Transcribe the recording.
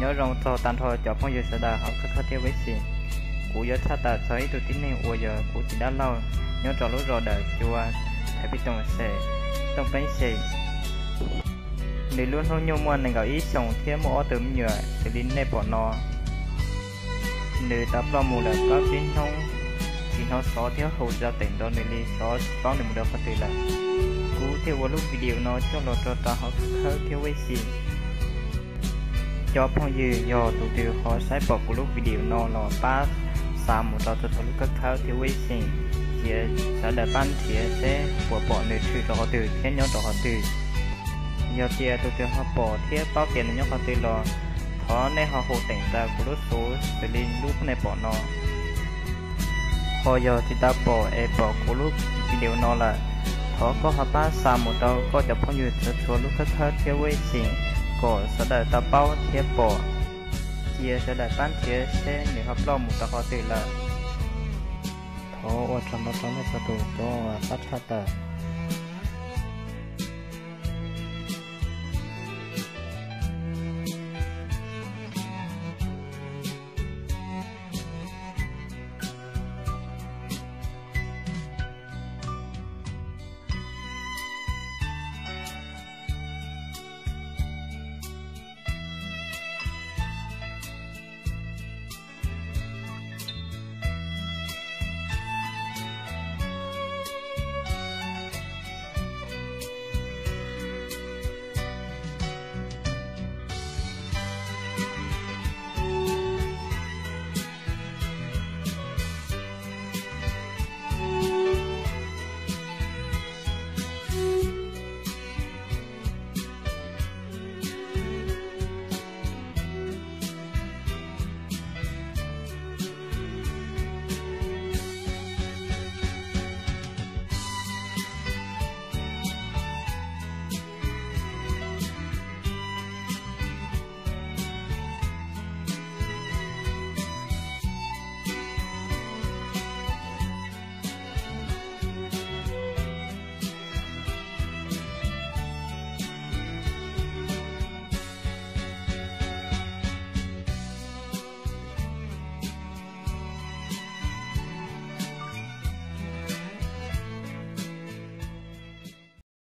Nyob zoo txog tag nrho cov phooj ywg sawv daws hauv Khawb Khawb thiab Web Xim. Kuv yuav tshaj tawm txog ib tug tib neeg uas yog kuv tus dab laug nyob rau lub zos Dawm Cua, Thaiv Pij Toom Xeem, Tooj Peeb Xeem. Nws lub hnub nyoog muaj nees nkaum ib xyoos thiab muaj ob tug me nyuam xws li nej pom no. Nws tau ploj mus lawm plaub tsib hnub, tsis hnov xov thiab hu tsis tau teem nrog nws li, xyov paub nws mus rau qhov twg lawm. Kuv thiaj ua lub video no coj los rau rau hauv Khawb Khawb thiab Web Xim. Cov phooj ywg yog tus twg ho saib pom kuv lub video no los pab xa mus rau txhua txhua lub Khawb Khawb thiab Web Xim, cia sawv daws pab nrhiav seb puas pom nws tshwm rau qhov twg thiab nyob rau qhov twg. Yog tias tus twg ho pom thiab paub tias nws nyob qhov twg los thov nej ho hu teem rau kuv lub xov xws li lub nej pom no. Ho yog tsis tau pom es pom kuv lub video no lawm, thov koj ho pab xa mus rau koj cov phooj ywg txhua txhua lub Khawb Khawb thiab Web Xim kom sawv daws tau paub thiab pom, cia sawv daws pab nrhiav seb nws ho ploj mus rau qhov twg lawm. Thov ua tsaug ntau rau nej txhua tus cov uas pab tshaj tawm.